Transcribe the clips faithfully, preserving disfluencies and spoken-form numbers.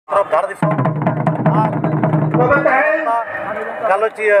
ᱯᱚᱨᱚᱵᱽ ᱫᱷᱟᱲ ᱫᱤᱥᱚᱢ ᱟᱨ ᱛᱚᱵᱮ ᱛᱮᱦᱮᱧ ᱜᱟᱞᱚᱪᱤᱭᱟᱹ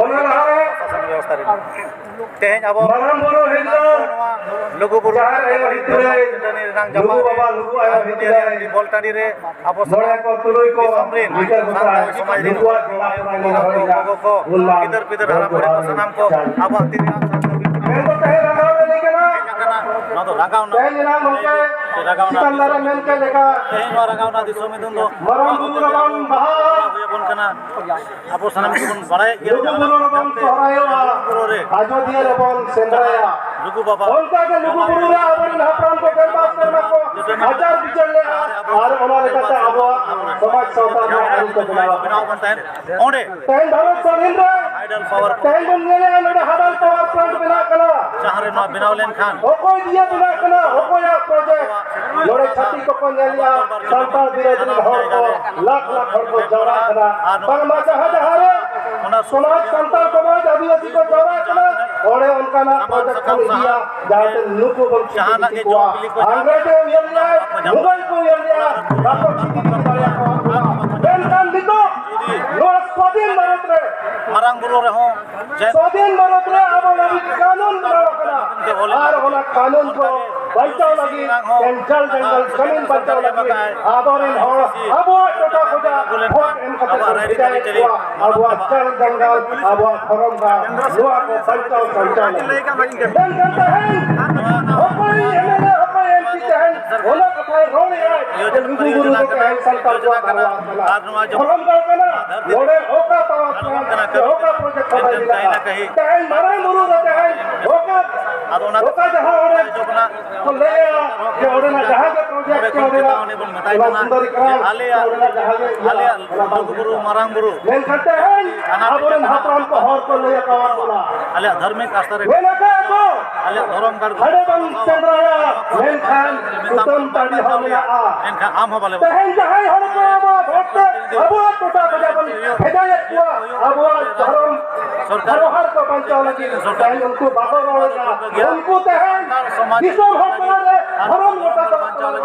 ᱚᱱᱟ ᱞᱟᱦᱟᱨᱮ ᱥᱟᱥᱚᱱ ᱵᱮᱵᱚᱥᱛᱷᱟ ᱨᱮ ᱛᱮᱦᱮᱧ ᱟᱵᱚ ᱢᱟᱨᱟᱝ ᱵᱩᱨᱩ ᱦᱤᱞᱫᱟᱹ ᱱᱚᱣᱟ ᱞᱩᱜᱩ ᱵᱩᱨᱩ ᱡᱟᱦᱮᱨ ᱟᱭᱳ ᱦᱤᱛᱤᱨ ᱨᱮ, ᱴᱟᱺᱰᱤ ᱨᱮᱱᱟᱝ ᱞᱩᱜᱩ ᱡᱟᱢᱟ ᱵᱟᱵᱟ ᱞᱩᱜᱩ ᱟᱭᱳ ᱦᱤᱛᱤᱨ ᱨᱮ, ᱵᱚᱞ ᱴᱟᱺᱰᱤ ᱨᱮ ᱟᱵᱚ ᱢᱚᱬᱮ ᱥᱟᱱᱟᱢ ᱠᱚ ᱛᱩᱨᱩᱭ ᱠᱚ ᱫᱤᱥᱚᱢ ᱨᱮᱱ ᱵᱤᱪᱟᱹᱨ ᱜᱚᱴᱟ ᱥᱟᱱᱛᱟᱲ ᱥᱚᱢᱟᱡᱽ ᱨᱮᱱ ᱱᱩᱠᱩᱣᱟᱜ ᱡᱚᱲᱟ ᱯᱚᱲᱟ ᱧᱮᱞ ᱦᱚᱲ ᱜᱚᱜᱚ ᱠᱚ, ᱩᱱ ᱢᱟ ᱜᱤᱫᱟᱹᱨ ᱯᱤᱫᱟᱹᱨ ᱦᱟᱲᱟᱢ ᱵᱩᱲᱦᱤ ᱠᱚ ᱥᱟᱱᱟᱢ ᱠᱚ ᱟᱵᱚᱣᱟᱜ ᱛᱤᱨᱮ ᱟᱜ ᱥᱟᱨ ᱠᱚ ᱢᱮᱱ ᱫᱚ ᱛᱟᱦᱮᱸ ᱨᱟᱸᱜᱟᱣ ᱨᱮ ᱞᱟᱹᱭ ᱠᱟᱱᱟ᱾ ᱱᱚᱣᱟ ᱫᱚ ᱨᱟᱸᱜᱟᱣ ᱨᱮᱱᱟᱜ ᱛᱮᱦᱮᱧ ᱮᱱᱟᱝ ᱜᱚᱢᱠᱮ ᱥᱮ ᱨᱟᱸᱜᱟᱣ ᱨᱮᱱᱟᱜ ᱪᱮᱛᱟᱱ ᱫᱟᱨᱮ ᱢᱮᱱ ᱠᱮᱫ ᱞᱮᱠᱟ᱾ ᱛᱮᱦᱮᱧ ᱱᱚᱣᱟ ᱨᱟᱸᱜᱟᱣ ᱨᱮᱱᱟᱜ ᱫᱤᱥᱚᱢ ᱢᱤᱫᱩᱱ ᱫᱚ ᱢᱟᱨᱟᱝ ᱱᱚᱣᱟ ᱵᱩᱨᱩ ᱦᱚᱛᱮ ᱨᱮᱵᱚᱱ ᱛᱮ ᱵᱟᱦᱟ᱾ ᱦᱩᱭ ᱟᱵᱚᱱ ᱠᱟᱱᱟ᱾ ᱟᱵᱚ ᱥᱟᱱᱟᱢ ᱜᱮᱵᱚᱱ ᱵᱟᱲᱟᱭᱮᱫ ᱜᱮᱭᱟ ᱞᱩᱜᱩ ᱡᱟᱦᱟᱸ ᱵᱩᱨᱩ ᱨᱮᱵᱚᱱ ᱢᱮᱱᱛᱮ ᱥᱚᱦᱨᱟᱭᱚᱜᱼᱟ, ᱞᱩᱜᱩ ᱵᱩᱨᱩ ᱨᱮ ᱟᱡᱚᱫᱤᱭᱟᱹ ᱨᱮᱵᱚᱱ ᱥᱮᱸᱫᱽᱨᱟᱭᱟ᱾ ᱞᱩᱜᱩ ᱵᱟᱵᱟ ᱚᱱᱠᱟ ᱜᱮ ᱞᱩᱜᱩ ᱵᱩᱨᱩ ᱨᱮ ᱟᱵᱚᱨᱮᱱ ᱦᱟᱯᱲᱟᱢ ᱠᱚ ᱜᱮᱞᱵᱟᱨ ᱥᱮᱨᱢᱟ ᱠᱚ ᱟᱪᱟᱨ ᱵᱤᱪᱟᱹᱨ ᱞᱮᱫᱼᱟ, ᱟᱨ ᱚᱱᱟ ᱞᱮᱠᱟᱛᱮ ᱟᱵᱚᱣᱟᱜ ᱥᱚᱢᱟᱡᱽ ᱥᱟᱶᱛᱟ ᱨᱮᱱᱟᱜ ᱟᱹᱨᱤ ᱠᱚ ᱵᱮᱱᱟᱣ ᱟᱠᱟᱱᱟ᱾ ᱵᱮᱱᱟᱣ ᱟᱠᱟᱱ ᱛᱟᱦᱮᱸᱫ᱾ ᱚᱸᱰᱮ ᱛᱮᱦᱮᱧ ᱵᱷᱟᱨᱚᱛ ᱥᱟᱹᱫᱷᱤᱱ ᱨᱮ, tidal power ᱠᱚ ᱛᱮᱦᱮᱧ ᱵᱚᱱ ᱧᱮᱞᱮᱜᱼᱟ ᱱᱚᱰᱮ tidal power plant ᱵᱮᱱᱟᱜ ᱠᱟᱱᱟ᱾ ᱡᱟᱦᱟᱸ ᱨᱮ ᱱᱚᱣᱟ ᱵᱮᱱᱟᱣ ᱞᱮᱱᱠᱷᱟᱱ ᱚᱠᱚᱭ ᱫᱤᱭᱮ ᱵᱮᱱᱟᱜ ᱠᱟᱱᱟ, ᱚᱠᱚᱭᱟᱜ project? ᱱᱚᱰᱮ ᱪᱷᱟᱹᱛᱤᱠ ᱠᱚᱠᱚ ᱧᱮᱞᱮᱜᱼᱟ, ᱥᱟᱱᱛᱟᱲ ᱵᱤᱨᱳᱫᱷᱤ ᱨᱮᱱ ᱦᱚᱲ ᱠᱚ ᱞᱟᱠᱷ ᱞᱟᱠᱷ ᱦᱚᱲ ᱠᱚ ᱡᱟᱣᱨᱟᱜ ᱠᱟᱱᱟ᱾ ᱵᱟᱝᱢᱟ ᱡᱟᱦᱟᱸ ᱡᱟᱦᱟᱸ ᱨᱮ ᱥᱚᱢᱟᱡᱽ, ᱥᱟᱱᱛᱟᱲ ᱥᱚᱢᱟᱡᱽ, ᱟᱹᱫᱤᱵᱟᱹᱥᱤ ᱠᱚ ᱡᱟᱣᱨᱟᱜ ᱠᱟᱱᱟ, ᱚᱸᱰᱮ ᱚᱱᱠᱟᱱᱟᱜ project ᱠᱚ ᱤᱫᱤᱭᱟ, ᱡᱟᱦᱟᱸᱛᱮ ᱱᱩᱠᱩ ᱵᱚᱱ ᱪᱤᱱᱦᱟᱹᱣ ᱠᱚᱣᱟ᱾ ᱟᱝᱨᱮᱡᱽ ᱮ ᱩᱭᱦᱟᱹᱨ ᱞᱮᱜᱼᱟᱭ, ᱢᱩᱜᱷᱚᱞ ᱠᱚ ᱩᱭᱦᱟᱹᱨ ᱞᱮᱜᱼᱟ, ᱵᱟᱠᱚ ᱪᱤᱱᱦᱟᱹᱣ ᱫᱟᱲᱮᱭᱟᱠᱚᱣᱟ᱾ ᱢᱮᱱᱠᱷᱟᱱ ᱱᱤᱛᱚᱜ ᱱᱚᱣᱟ ᱥᱟᱹᱫᱷᱤᱱ ᱵᱷᱟᱨᱚᱛ ᱨᱮ ᱢᱟᱨᱟᱝ ᱵᱩᱨᱩ ᱨᱮᱦᱚᱸ ᱡᱮ ᱥᱟᱹᱫᱷᱤᱱ ᱵᱷᱟᱨᱚᱛ ᱨᱮ ᱟᱵᱚ ᱞᱟᱹᱜᱤᱫ ᱠᱟᱹᱱᱩᱱ ᱵᱮᱱᱟᱣ ᱟᱠᱟᱱᱟ᱾ ᱟᱨ ᱚᱱᱟ ᱠᱟᱹᱱᱩᱱ ᱠᱚ ᱵᱟᱧᱪᱟᱣ ᱞᱟᱹᱜᱤᱫ, ᱠᱮᱧᱪᱟᱞ ᱡᱚᱝᱜᱚᱞ ᱡᱚᱢᱤᱱ ᱵᱟᱧᱪᱟᱣ ᱞᱟᱹᱜᱤᱫ ᱟᱵᱚᱨᱮᱱ ᱦᱚᱲ ᱟᱵᱚᱣᱟᱜ ᱴᱚᱴᱷᱟ ᱠᱷᱚᱱᱟᱜ ᱵᱷᱳᱴ ᱮᱢ ᱠᱟᱛᱮ ᱵᱚᱱ ᱵᱷᱮᱡᱟᱭᱮᱫ ᱠᱚᱣᱟ᱾ ᱟᱵᱚᱣᱟᱜ ᱪᱟᱞ ᱡᱚᱝᱜᱚᱞ, ᱟᱵᱚᱣᱟᱜ ᱫᱷᱚᱨᱚᱢ ᱜᱟᱲ, ᱱᱚᱣᱟ ᱠᱚ ᱵᱟᱧᱪᱟᱣ ᱥᱟᱧᱪᱟᱣ ᱞᱟᱹᱜᱤᱫ᱾ ᱢᱮᱱᱠᱷᱟᱱ ᱛᱮᱦᱮᱧ ᱚᱠᱚᱭ MLA, ᱚᱠᱚᱭ MP ᱛᱮᱦᱮᱧ ᱚᱱᱟ ᱠᱟᱛᱷᱟᱭ ᱨᱚᱲᱮᱫᱼᱟᱭ ᱡᱮ ᱞᱩᱜᱩ ᱵᱩᱨᱩ ᱫᱚ ᱛᱮᱦᱮᱧ ᱥᱟᱱᱛᱟᱲ ᱠᱚᱣᱟᱜ ᱫᱷᱚᱨᱚᱢ ᱠᱟᱱᱟ᱾ ᱫᱷᱚᱨᱚᱢ ᱜᱟᱲ ᱠᱟᱱᱟ᱾ ᱱᱚᱰᱮ ᱚᱠᱟ power plant ᱥᱮ ᱚᱠᱟ project ᱠᱚ ᱵᱟᱭ ᱢᱮᱱᱟᱜᱼᱟ? ᱛᱮᱦᱮᱧ ᱢᱟᱨᱟᱝ ᱵᱩᱨᱩ ᱫᱚ ᱛᱮᱦᱮᱧ ᱚᱠᱟ, ᱚᱠᱟ ᱡᱟᱦᱟᱸ ᱚᱸᱰᱮ ᱠᱚ ᱞᱟᱹᱭᱟ ᱡᱮ ᱚᱸᱰᱮᱱᱟᱜ ᱡᱟᱦᱟᱸ ᱜᱮ project ᱥᱮ ᱚᱸᱰᱮᱱᱟᱜ ᱚᱱᱟ ᱥᱩᱱᱫᱚᱨᱤ ᱠᱨᱟᱢ ᱥᱮ ᱚᱸᱰᱮᱱᱟᱜ ᱡᱟᱦᱟᱸ ᱜᱮ ᱤᱭᱟᱹ, ᱚᱱᱟ ᱵᱟᱝ ᱦᱩᱭᱩᱜᱼᱟ᱾ ᱢᱮᱱᱠᱷᱟᱱ ᱛᱮᱦᱮᱧ ᱟᱵᱚᱨᱮᱱ ᱦᱟᱯᱲᱟᱢ ᱠᱚ ᱦᱚᱲ ᱠᱚ ᱞᱟᱹᱭ ᱟᱠᱟᱫ ᱵᱚᱱᱟ, ᱟᱞᱮᱭᱟᱜ ᱫᱷᱟᱨᱢᱤᱠ ᱟᱥᱛᱷᱟ ᱨᱮ ᱢᱮᱱ ᱟᱠᱟᱫ ᱠᱚ, ᱟᱞᱮᱭᱟᱜ ᱫᱷᱚᱨᱚᱢ ᱜᱟᱲ ᱦᱟᱸᱰᱮ ᱵᱚᱱ ᱥᱮᱸᱫᱽᱨᱟᱭᱟ, ᱢᱮᱱᱠᱷᱟᱱ ᱥᱩᱛᱟᱹᱢ ᱴᱟᱺᱰᱤ ᱦᱚᱸ ᱢᱮᱱᱟᱜᱼᱟ᱾ ᱮᱱᱠᱷᱟᱱ ᱟᱢ ᱦᱚᱸ ᱵᱟᱞᱮ ᱛᱮᱦᱮᱧ ᱡᱟᱦᱟᱸᱭ ᱦᱚᱲ ᱠᱚ ᱟᱵᱚᱣᱟᱜ ᱵᱷᱳᱴ ᱛᱮ ᱟᱵᱚᱣᱟᱜ ᱴᱚᱴᱷᱟ ᱠᱷᱚᱱᱟᱜ ᱵᱚᱱ ᱵᱷᱮᱡᱟᱭᱮᱫ ᱠᱚᱣᱟ, ᱟᱵᱚᱣᱟᱜ ᱫᱷᱚᱨᱚᱢ ᱫᱷᱚᱨᱚᱢ ᱦᱟᱨ ᱠᱚ ᱵᱟᱧᱪᱟᱣ ᱞᱟᱹᱜᱤᱫ ᱛᱮᱦᱮᱧ ᱩᱱᱠᱩ ᱵᱟᱠᱚ ᱨᱚᱲ ᱮᱫᱟ᱾ ᱩᱱᱠᱩ ᱛᱮᱦᱮᱧ ᱫᱤᱥᱚᱢ ᱦᱚᱲ ᱛᱟᱞᱟ ᱨᱮ ᱫᱷᱚᱨᱚᱢ ᱜᱚᱴᱟ ᱠᱚ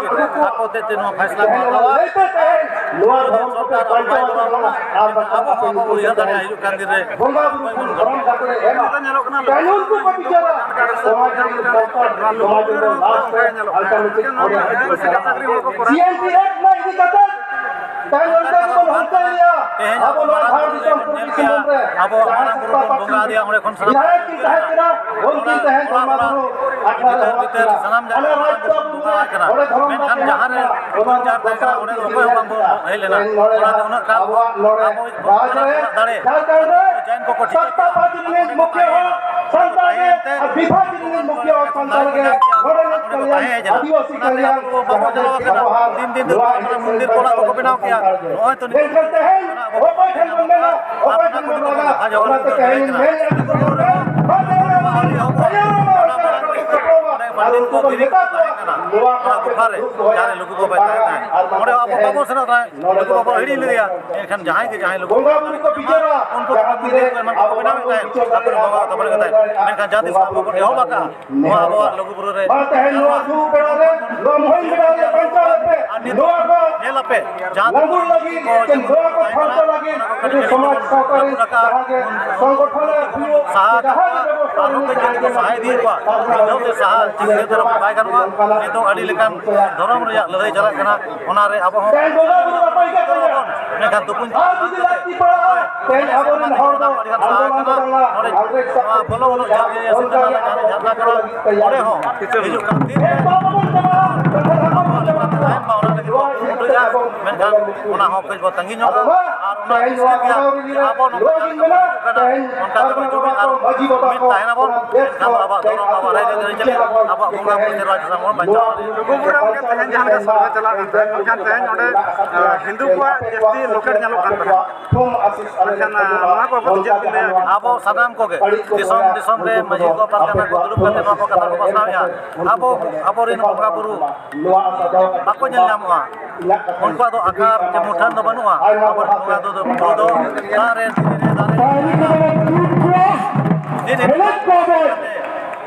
ᱟᱠᱚ ᱛᱮ ᱱᱚᱣᱟ ᱯᱷᱟᱭᱥᱞᱟ ᱠᱚ ᱛᱮᱦᱮᱧ ᱦᱟᱛᱟᱣᱟ᱾ ᱞᱟᱹᱭᱛᱮ ᱛᱮᱦᱮᱧ ᱱᱚᱣᱟ ᱫᱷᱚᱨᱚᱢ ᱠᱚᱯᱮ ᱵᱟᱧᱪᱟᱣ ᱦᱚᱪᱚ ᱵᱚᱱᱟ ᱟᱨ ᱵᱟᱠᱷᱟᱱ ᱟᱯᱮ ᱧᱩᱛᱩᱢ ᱛᱮ ᱵᱚᱸᱜᱟ ᱵᱩᱨᱩ ᱠᱚ ᱫᱷᱚᱨᱚᱢ ᱠᱟᱛᱮ ᱞᱮ ᱮᱢᱟ᱾ ᱛᱟᱭᱱᱚᱢ ᱠᱚ ᱠᱚ ᱵᱤᱪᱟᱹᱨᱟ, ᱥᱚᱢᱟᱡᱽ ᱨᱮᱱ ᱥᱚᱨᱠᱟᱨ, ᱥᱚᱢᱟᱡᱽ ᱨᱮᱱ ᱞᱟᱥᱴ ᱨᱮ ᱟᱞᱴᱟᱨᱱᱮᱴᱤᱵᱷ ᱚᱰᱮ ᱦᱤᱡᱩᱜ ᱠᱟᱱᱟ᱾ ᱥᱤ ᱮᱱ ᱴᱤ ᱮᱠᱴ ᱢᱟ ᱤᱫᱤ ᱠᱟᱛᱮ ᱛᱟᱭᱱᱚᱢ ᱛᱮ ᱵᱚᱱ ᱦᱚᱨᱪᱟᱭ ᱞᱮᱭᱟ᱾ ᱟᱵᱚ ᱱᱚᱣᱟ ᱫᱷᱟᱲ ᱫᱤᱥᱚᱢ ᱯᱩᱨᱵᱤ ᱥᱤᱝᱵᱷᱩᱢ ᱨᱮ ᱡᱟᱦᱟᱸ ᱥᱮᱛᱟ ᱯᱟᱹᱴᱤ ᱵᱤᱫᱷᱟᱭᱚᱠ ᱠᱤᱱ ᱛᱟᱦᱮᱸ ᱠᱟᱱᱟ, ᱩᱱᱠᱤᱱ ᱛᱟᱦᱮᱸ ᱠᱟᱱᱟ ᱵᱩᱨᱩ ᱟᱠᱷᱲᱟ ᱨᱮ ᱦᱚᱨ ᱠᱟᱱᱟ᱾ ᱟᱞᱮ ᱨᱟᱡᱽ ᱫᱚ ᱵᱩᱨᱩ ᱨᱮ ᱚᱸᱰᱮ ᱫᱷᱚᱨᱚᱢ ᱜᱟᱲ ᱢᱮᱱᱟᱜ ᱠᱟᱱᱟ᱾ ᱚᱱᱟ ᱨᱮᱱᱟᱜ ᱫᱚᱥᱟᱨ ᱩᱱᱠᱤᱱ ᱞᱮ ᱧᱮᱞ ᱠᱮᱫᱟ᱾ ᱛᱮᱦᱮᱧ ᱱᱚᱰᱮ ᱟᱵᱚᱣᱟᱜ ᱱᱚᱰᱮ ᱨᱟᱡᱽ ᱨᱮ ᱡᱷᱟᱲᱠᱷᱚᱸᱰ ᱨᱮ ᱥᱟᱛᱴᱟ ᱯᱟᱨᱴᱤ ᱨᱤᱱᱤᱡ ᱢᱩᱠᱷᱤᱭᱟᱹ ᱦᱚᱸ ᱥᱟᱱᱛᱟᱲ ᱜᱮ ᱟᱨ ᱵᱤᱵᱷᱟᱜᱽ ᱨᱤᱱᱤᱡ ᱢᱩᱠᱷᱤᱭᱟᱹ ᱦᱚᱸ ᱥᱟᱱᱛᱟᱲ ᱜᱮ᱾ ᱱᱚᱰᱮᱱᱟᱜ ᱠᱟᱞᱭᱟᱱ, ᱟᱹᱫᱤᱵᱟᱹᱥᱤ ᱠᱟᱞᱭᱟᱱ, ᱡᱟᱦᱟᱸ ᱫᱚ ᱵᱮᱵᱚᱦᱟᱨ, ᱱᱚᱣᱟ ᱮᱱᱮᱡ ᱥᱮᱨᱮᱧ ᱵᱟᱧᱪᱟᱣ ᱞᱟᱹᱜᱤᱫ ᱛᱮ ᱥᱟᱱᱛᱟᱲ ᱜᱮ᱾ ᱢᱮᱱᱠᱷᱟᱱ ᱛᱮᱦᱮᱧ ᱚᱠᱚᱭ ᱴᱷᱮᱱ ᱵᱚᱱ ᱢᱮᱱᱟ, ᱚᱠᱚᱭ ᱴᱷᱮᱱ ᱵᱚᱱ ᱨᱟᱜᱟ, ᱚᱱᱟᱛᱮ ᱛᱮᱦᱮᱧ ᱢᱮᱱ ᱟᱹᱜᱩ ᱠᱟᱛᱮ ᱟᱨ ᱩᱱᱠᱩ ᱵᱚᱱ ᱢᱮᱛᱟ ᱠᱚᱣᱟ, ᱱᱚᱣᱟ ᱠᱚ ᱟᱯᱮ ᱫᱩᱠ ᱫᱚᱦᱚᱭ ᱯᱮ᱾ ᱚᱸᱰᱮ ᱟᱵᱚ ᱵᱟᱵᱚᱱ ᱥᱮᱱᱚᱜ ᱛᱟᱦᱮᱸᱫ, ᱞᱩᱜᱩ ᱵᱟᱵᱟ ᱦᱤᱲᱤᱧ ᱞᱮᱫᱮᱭᱟ᱾ ᱮᱱᱠᱷᱟᱱ ᱡᱟᱦᱟᱸᱭ ᱜᱮ ᱡᱟᱦᱟᱸᱭ ᱞᱩᱜᱩ ᱵᱚᱸᱜᱟ ᱵᱩᱨᱩ ᱠᱚ ᱵᱤᱪᱟᱹᱨᱟ, ᱡᱟᱦᱟᱸ ᱛᱤᱱᱟᱹᱜ ᱟᱵᱚ ᱵᱚᱱ ᱵᱤᱪᱟᱹᱨ ᱫᱟᱲᱮᱭᱟᱜᱼᱟ, ᱢᱮᱱᱠᱷᱟᱱ ᱡᱟᱦᱟᱸ ᱛᱤᱥ ᱟᱵᱚ ᱵᱚᱱ ᱮᱦᱚᱵ ᱟᱠᱟᱫᱼᱟ ᱱᱚᱣᱟ ᱟᱵᱚᱣᱟᱜ ᱞᱩᱜᱩ ᱵᱩᱨᱩ ᱨᱮ ᱢᱟ ᱛᱮᱦᱮᱧ ᱱᱚᱣᱟ ᱥᱩᱨ ᱵᱮᱲᱟ ᱨᱮ, ᱱᱚᱣᱟ ᱢᱩᱦᱤᱢ ᱵᱮᱲᱟ ᱨᱮ ᱵᱟᱧᱪᱟᱣ ᱞᱟᱹᱜᱤᱫ ᱛᱮ ᱱᱚᱣᱟ ᱠᱚ ᱧᱮᱞ ᱟᱯᱮ, ᱡᱟᱦᱟᱸ ᱞᱟᱹᱜᱩᱫ ᱞᱟᱹᱜᱤᱫ ᱥᱮ ᱱᱚᱣᱟ ᱠᱚ ᱯᱷᱟᱨᱪᱟ ᱞᱟᱹᱜᱤᱫ ᱡᱩᱫᱤ ᱥᱚᱢᱟᱡᱽ ᱥᱟᱶᱛᱟ ᱨᱮ ᱡᱟᱦᱟᱸ ᱜᱮ ᱥᱚᱝᱜᱚᱴᱷᱚᱱ ᱨᱮ ᱦᱩᱭᱩᱜ, ᱥᱟᱦᱟ ᱡᱟᱦᱟᱸ ᱜᱮ ᱵᱮᱵᱚᱥᱛᱷᱟ ᱟᱨᱦᱚᱸ ᱠᱟᱹᱡ ᱠᱟᱹᱡ ᱥᱟᱦᱟ ᱤᱫᱤᱭᱮᱫ ᱠᱚᱣᱟ᱾ ᱢᱤᱫ ᱫᱷᱟᱣ ᱛᱮ ᱥᱟᱦᱟ ᱪᱤᱱᱛᱟᱹ ᱫᱷᱟᱨᱟ ᱵᱟᱭ ᱜᱟᱱᱚᱜᱼᱟ᱾ ᱱᱤᱛᱚᱜ ᱟᱹᱰᱤ ᱞᱮᱠᱟᱱ ᱫᱷᱚᱨᱚᱢ ᱨᱮᱭᱟᱜ ᱞᱟᱹᱲᱦᱟᱹᱭ ᱪᱟᱞᱟᱜ ᱠᱟᱱᱟ, ᱚᱱᱟᱨᱮ ᱟᱵᱚ ᱦᱚᱸ ᱛᱮᱦᱮᱧ ᱵᱚᱸᱜᱟ ᱵᱩᱨᱩ ᱵᱟᱠᱚ ᱦᱤᱡᱩᱜ ᱠᱟᱱᱟ᱾ ᱢᱮᱱᱠᱷᱟᱱ ᱛᱩᱯᱩᱧ ᱟᱨ ᱡᱩᱫᱤ ᱞᱟᱹᱠᱛᱤ ᱯᱟᱲᱟᱜᱼᱟ, ᱛᱮᱦᱮᱧ ᱟᱵᱚᱨᱮᱱ ᱦᱚᱲ ᱫᱚ ᱟᱹᱰᱤ ᱜᱟᱱ ᱥᱟᱦᱟ ᱟᱸᱫᱳᱞᱚᱱ ᱠᱟᱱᱟ᱾ ᱠᱚ ᱪᱟᱞᱟᱣᱟ, ᱱᱚᱰᱮ ᱟᱝᱨᱮᱡᱽ ᱱᱚᱣᱟ ᱥᱟᱥᱚᱱ ᱵᱚᱞᱚ ᱠᱷᱚᱱ ᱵᱚᱞᱚ ᱡᱷᱟᱨᱱᱟ ᱠᱟᱱᱟ, ᱚᱱᱠᱟ ᱜᱮ ᱱᱚᱰᱮ ᱦᱚᱸ ᱦᱤᱡᱩᱜ ᱠᱟᱱ ᱫᱤᱱ ᱨᱮ ᱛᱟᱦᱮᱱ ᱢᱟ, ᱚᱱᱟ ᱞᱟᱹᱜᱤᱫ ᱵᱚᱱ ᱠᱩᱨᱩᱢᱩᱴᱩᱭᱟ᱾ ᱢᱮᱱᱠᱷᱟᱱ ᱚᱱᱟ ᱦᱚᱸ ᱠᱟᱹᱡ ᱵᱚ ᱛᱟᱺᱜᱤ ᱧᱚᱜᱟ᱾ ᱟᱨ ᱚᱱᱟ ᱨᱟᱹᱥᱠᱟᱹ ᱜᱮ ᱟᱵᱚ ᱱᱚᱝᱠᱟ ᱠᱟᱛᱮ ᱵᱚᱱ ᱦᱤᱡᱩᱜ ᱠᱟᱱᱟ, ᱚᱱᱠᱟ ᱛᱮᱵᱚᱱ ᱡᱩᱢᱤᱫ ᱟᱨ ᱢᱤᱫ ᱛᱟᱦᱮᱱᱟᱵᱚᱱ᱾ ᱮᱱᱠᱷᱟᱱ ᱫᱚ ᱟᱵᱚᱣᱟᱜ ᱫᱷᱚᱨᱚᱢ, ᱟᱵᱚᱣᱟᱜ ᱨᱟᱡᱽᱟᱹᱨᱤ, ᱟᱵᱚᱣᱟᱜ ᱵᱚᱸᱜᱟ ᱵᱩᱨᱩ ᱥᱮᱨᱣᱟ ᱥᱟᱱᱟᱢ ᱵᱚᱱ ᱵᱟᱧᱪᱟᱣ ᱫᱟᱲᱮᱭᱟᱜᱼᱟ᱾ ᱞᱩᱜᱩᱵᱩᱨᱩ ᱨᱮ ᱜᱚᱢᱠᱮ ᱛᱮᱦᱮᱧ ᱡᱟᱦᱟᱸ ᱞᱮᱠᱟ ᱥᱚᱨᱦᱟᱭ ᱪᱟᱞᱟᱜ ᱠᱟᱱ ᱛᱟᱦᱮᱸᱫ, ᱢᱮᱱᱠᱷᱟᱱ ᱛᱮᱦᱮᱧ ᱚᱸᱰᱮ, ᱟᱸ, ᱦᱤᱱᱫᱩ ᱠᱚᱣᱟᱜ ᱡᱟᱹᱥᱛᱤ ᱞᱚᱠᱮᱴ ᱧᱮᱞᱚᱜ ᱠᱟᱱ ᱛᱟᱦᱮᱸᱫ᱾ ᱢᱮᱱᱠᱷᱟᱱ, ᱟᱸ, ᱱᱚᱣᱟ ᱠᱚ ᱵᱟᱵᱚᱫ ᱪᱮᱫ ᱵᱤᱱ ᱞᱟᱹᱭᱟ? ᱟᱵᱚ ᱥᱟᱱᱟᱢ ᱠᱚᱜᱮ ᱫᱤᱥᱚᱢ ᱫᱤᱥᱚᱢ ᱨᱮ ᱢᱟᱹᱡᱷᱤ ᱠᱚ, ᱯᱟᱨᱜᱟᱱᱟ ᱠᱚ ᱫᱩᱲᱩᱵ ᱠᱟᱛᱮ ᱱᱚᱣᱟ ᱠᱚ ᱠᱟᱛᱷᱟ ᱠᱚ ᱯᱟᱥᱱᱟᱣᱮᱫᱼᱟ᱾ ᱟᱵᱚ, ᱟᱵᱚᱨᱮᱱ ᱵᱚᱸᱜᱟ ᱵᱩᱨᱩ ᱵᱟᱠᱚ ᱧᱮᱞ ᱧᱟᱢᱚᱜᱼᱟ᱾ ᱩᱱᱠᱩᱣᱟᱜ ᱫᱚ ᱟᱠᱟᱨ ᱪᱮ ᱢᱩᱴᱷᱟᱹᱱ ᱫᱚ ᱵᱟᱹᱱᱩᱜᱼᱟ᱾ ᱟᱵᱚᱨᱮᱱ ᱵᱚᱸᱜᱟ ᱫᱚ, ᱫᱚ, ᱫᱚ ᱫᱟᱨᱮ ᱨᱮ, ᱫᱟᱨᱮ ᱨᱮ, ᱫᱤᱱ ᱦᱤᱞᱳᱜ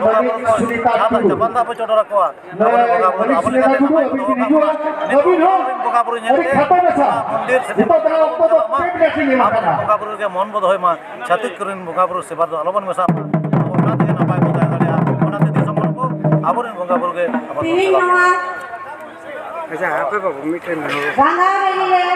ᱵᱚᱸᱜᱟ ᱵᱩᱨᱩ ᱠᱚ ᱥᱩᱱᱤᱛᱟ ᱡᱟᱦᱟᱸ ᱴᱩᱰᱩ᱾ ᱪᱟᱯᱟᱱ ᱫᱟᱜ ᱵᱚ ᱪᱚᱰᱚᱨ ᱟᱠᱚᱣᱟ᱾ ᱱᱚᱰᱮ ᱟᱵᱚᱨᱮᱱ ᱵᱚᱸᱜᱟ ᱵᱩᱨᱩ ᱢᱟᱹᱱᱤᱡ ᱟᱵᱚ ᱥᱩᱱᱤᱛᱟ ᱞᱮᱠᱟᱛᱮ ᱴᱩᱰᱩ, ᱟᱹᱵᱤᱱ ᱵᱤᱱ ᱦᱤᱡᱩᱜᱼᱟ᱾ ᱟᱹᱵᱤᱱ ᱦᱚᱸ ᱵᱚᱸᱜᱟ ᱵᱩᱨᱩ ᱧᱮᱞ ᱟᱹᱰᱤ ᱛᱮ ᱠᱷᱟᱴᱚ ᱢᱟᱪᱷᱟ᱾ ᱚᱱᱟ ᱢᱚᱱᱫᱤᱨ ᱥᱮ ᱱᱤᱛᱚᱜ ᱫᱚ ᱚᱠᱛᱚ ᱫᱚ ᱪᱟᱞᱟᱜ ᱢᱟ᱾ ᱯᱮ ᱢᱤᱱᱤᱴ ᱜᱮ ᱢᱮᱱᱟᱜ ᱟᱠᱟᱫᱟ᱾ ᱟᱵᱚᱨᱮᱱ ᱵᱚᱸᱜᱟ ᱵᱩᱨᱩ ᱨᱮᱜᱮ ᱢᱚᱱ ᱵᱚ ᱫᱚᱦᱚᱭ ᱢᱟ᱾ ᱪᱷᱟᱹᱛᱤᱠ ᱠᱚᱨᱮᱱ ᱵᱚᱸᱜᱟ ᱵᱩᱨᱩ ᱥᱮᱵᱟ ᱫᱚ ᱟᱞᱚᱵᱚᱱ ᱢᱮᱥᱟᱜ ᱢᱟ᱾ ᱟᱵᱚ ᱚᱱᱟ ᱛᱮᱜᱮ ᱱᱟᱯᱟᱭ ᱵᱚ ᱛᱟᱦᱮᱸ ᱫᱟᱲᱮᱭᱟᱜᱼᱟ᱾ ᱚᱱᱟᱛᱮ ᱫᱤᱥᱚᱢ ᱦᱚᱲ ᱠᱚ ᱟᱵᱚᱨᱮᱱ ᱵᱚᱸᱜᱟ ᱵᱩᱨᱩ ᱜᱮ ᱟᱵᱚ ᱫᱚ ᱛᱮᱦᱮᱧ ᱥᱮᱵᱟ ᱱᱚᱣᱟ ᱵᱚᱱ᱾ ᱟᱪᱪᱷᱟ, ᱦᱟᱯᱮ ᱵᱟᱹᱵᱩ, ᱢᱤᱫᱴᱮᱱ ᱨᱟᱸᱜᱟᱣ ᱨᱮᱜᱮ